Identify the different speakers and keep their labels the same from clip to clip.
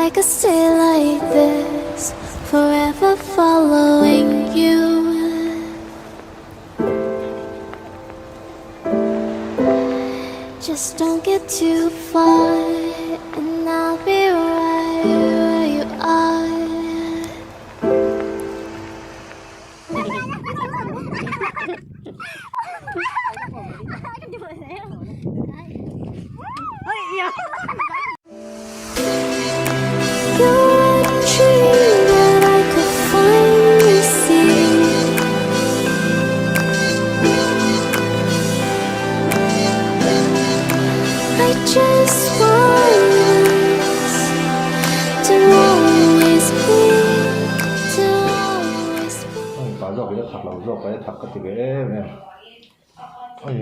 Speaker 1: I could stay like this, forever following you. Just don't get too far, and I'll be right where you are. You're a dream that I could finally see. I just want us to always be, to always be.
Speaker 2: Oi pa zawk hi a thak lo zawk a thak ka ti ve em em oi.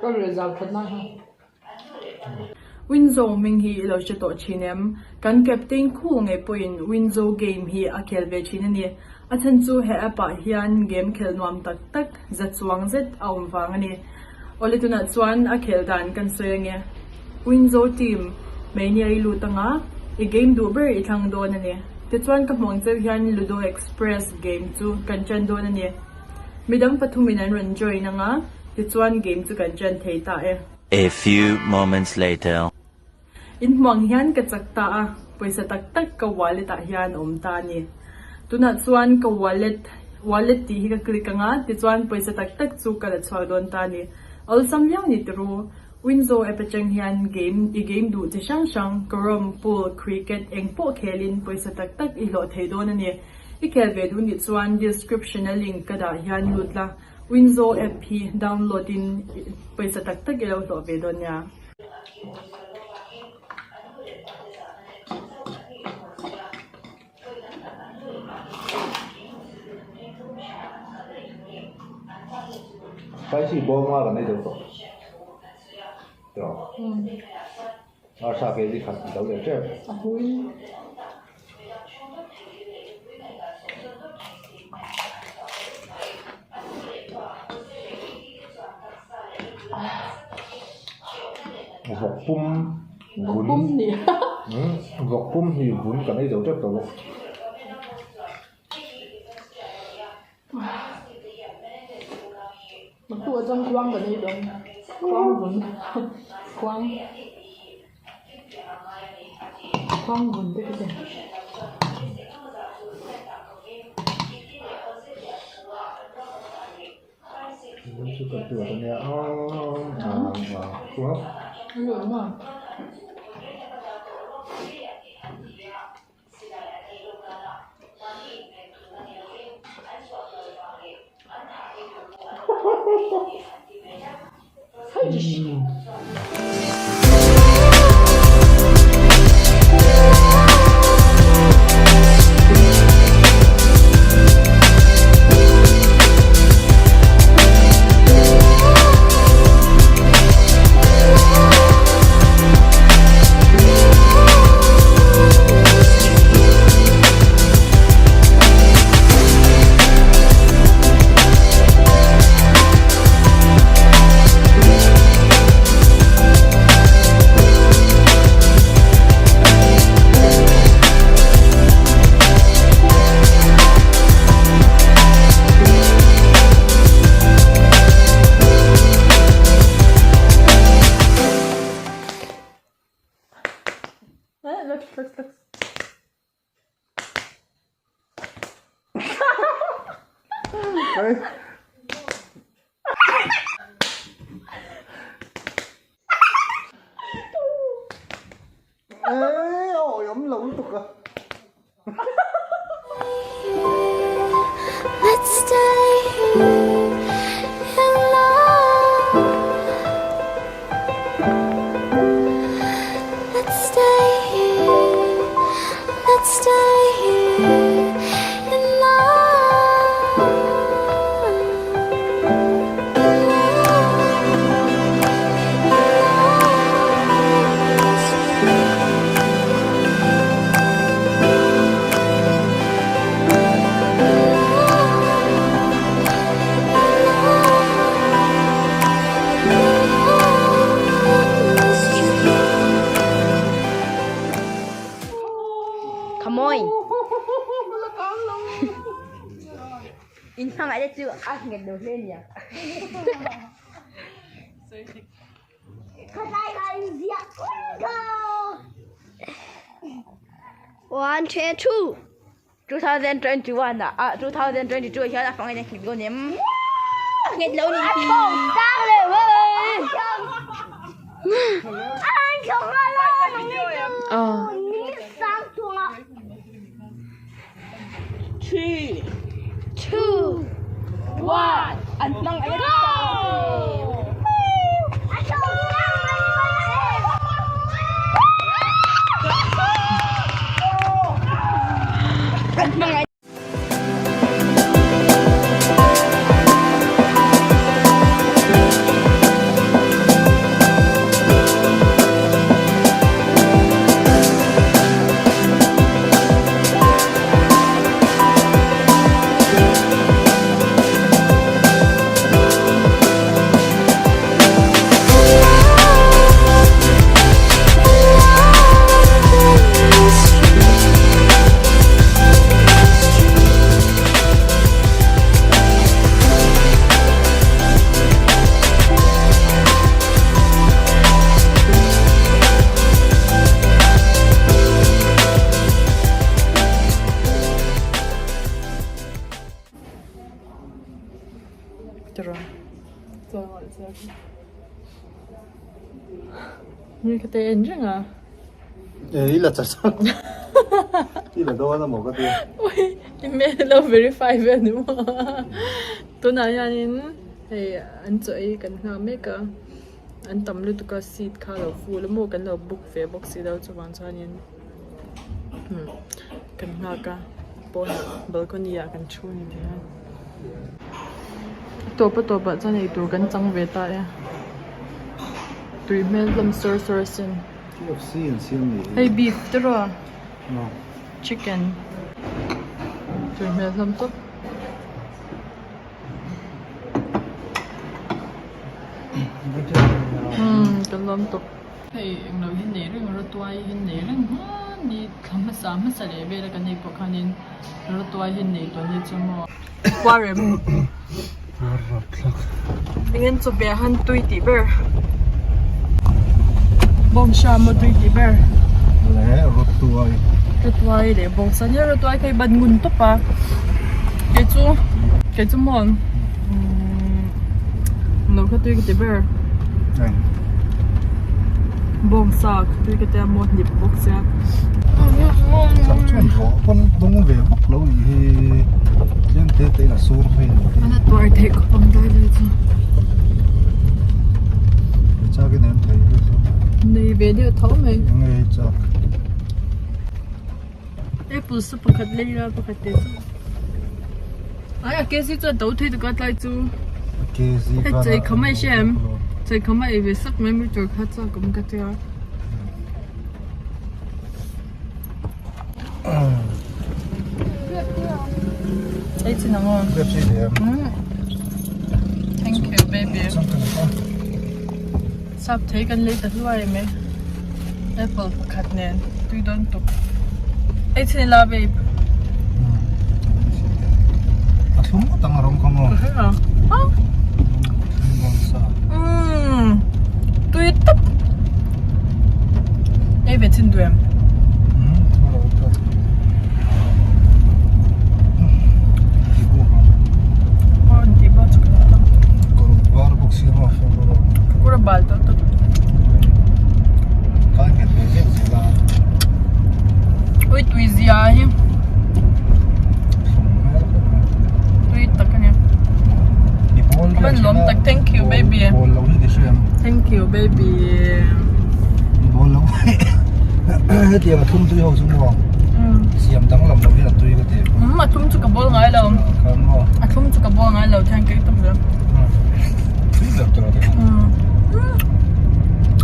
Speaker 3: Ka reh zau that lai ha.
Speaker 4: Winzo hming hi i lo hre tawh thin em? Kan captain khu ngei pawhin Winzo game hi a khel ve thin a ni. A chhan chu he app ah hian game khelh nuam tak tak za chuang zet a awm vang a ni. Awle tunah chuan a khelh dan kan sawi ange. Winzo team meinia i lut anga i game duh ber i thlang dawn a ni. Tichuan ka hmuang cheu hian Ludo Express game chu kan ṭan dawn a ni. Midang pathumin an rawn join anga tichuan game chu kan ṭan thei ta e.
Speaker 5: A few moments later.
Speaker 4: Inhmuang hian ka chak ta a, pawisa tak tak ka wallet ah hian a awm ta a ni. Tunah chuan ka wallet, wallet tih hi ka click anga, tichuan pawisa tak tak chu ka la chhuak dawn ta a ni. Awlsam viau ni tiru, Winzo app atang hian game, i game duh chi hrang hrang, carrom, pool, cricket, eng pawh khelin pawisa tak tak i hlawh thei dawn a ni. I khel ve duh nih chuan description a link ka dah hian lut la. Winzo app hi download in pawisa tak tak i lo hlawh ve dawn nia.
Speaker 2: Spicy bawm nga kan ei deuh tawh. Tawh. Arsa kg khat a lo leh tep.
Speaker 3: A hui.
Speaker 2: Vawk pum vun.
Speaker 3: Pum ni.
Speaker 2: Vawk pum hi vun kan ei zo tep tawh bawk.
Speaker 3: Naktuk atang khuang kan ei dawn. Khuang vun. Khuang. Khuang vun te ka ti.
Speaker 2: Chu ka tuar ania a a a.
Speaker 3: Ano ma?
Speaker 6: A nghet lo hle nia.
Speaker 1: One, two, two.
Speaker 6: 2021 ah 2022 ah hian a fang in a nghet dawn em? A nghet lo ni hi. Three, two, one, an hmang a go! An hmang a
Speaker 4: Mi ka te en reng a.
Speaker 2: E i la char char. I la dawn a maw ka tia.
Speaker 4: Ui i hmel lo verify vel ni maw. Tunah hianin hei an chaw ei kan nghak mek a. An tam lutuk a seat kha a lo full a maw kan lo book ve bawk si lo chuvang chuanin kan nghak a pawnah balcony ah kan thu a ni thei a. A tawp a tawp ah chuan eitur kan chang ve ta e tui hmel hlawm sawr sawr a sin.
Speaker 2: KFC an siam ni hi.
Speaker 4: Hei beef te rawh chicken tui hmel hlawm tawp. Umm ka lawm tawp. Hei englo hi nei reng rawtuai hi nei reng hmani thla hmasa hmasa leh vel a kan ei pawh khanin rawtuai hi nei tawh ni chu maw. Khuarem engin chawhmeh han tui tih ber bawngsa maw tui tih ber.
Speaker 2: Leh rawtuai.
Speaker 4: Rawtuai leh bawngsa nia rawtuai kha i ban ngun tawp a kei chu kei chu maw umm lo kha tui ka ti ber bawngsa kha tui ka tia maw hnip bawk sia.
Speaker 2: Chang chuan rawh pawn dawng ve vak lo nih hi tlem te te in a sur mai a ni.
Speaker 4: A tuar theih khawp ang dai lai chu.
Speaker 2: Chak in em thei chu.
Speaker 4: Nei ve deuh tho mai.
Speaker 2: Enge i chak.
Speaker 4: Apple chu pakhat lei a pakhat te chu ai a kg chuan to thei tuk a tlai chu hei chei kham a i hria em chei kham a ei ve sak mai mai tur kha chak awm ka tia ei chin ang aw thank you baby Sap thei kan lei ta hluai em e apple pakhat nen tui dawn tuk ei chhin ila babe
Speaker 2: A thlum ngawt ang a rawng kha maw
Speaker 4: Ka hria Umm tui tawp ei ve chhin duh em Kura bal tawh tawp. Ui tui zia hi. Tui tak a ni. Ka van lawm tak thank you baby. Thank you baby.
Speaker 2: Hetiang a thum tui ho chu maw siam danglam lo hian a tui ka ti.
Speaker 4: A thum chu ka bawl ngai lo. A thlum chu ka bawl ngai lo thank you tak zel.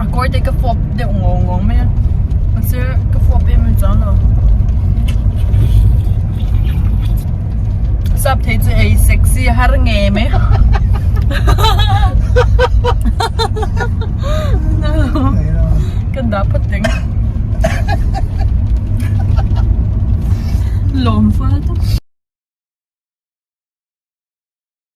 Speaker 4: A kawi te ka fawp deuh ngawng ngawng mai a mahse ka fawp em em chuang lo. Sap thei chu ei sexy har nge mai. Kan dah phawt teng. Lawm fal tak.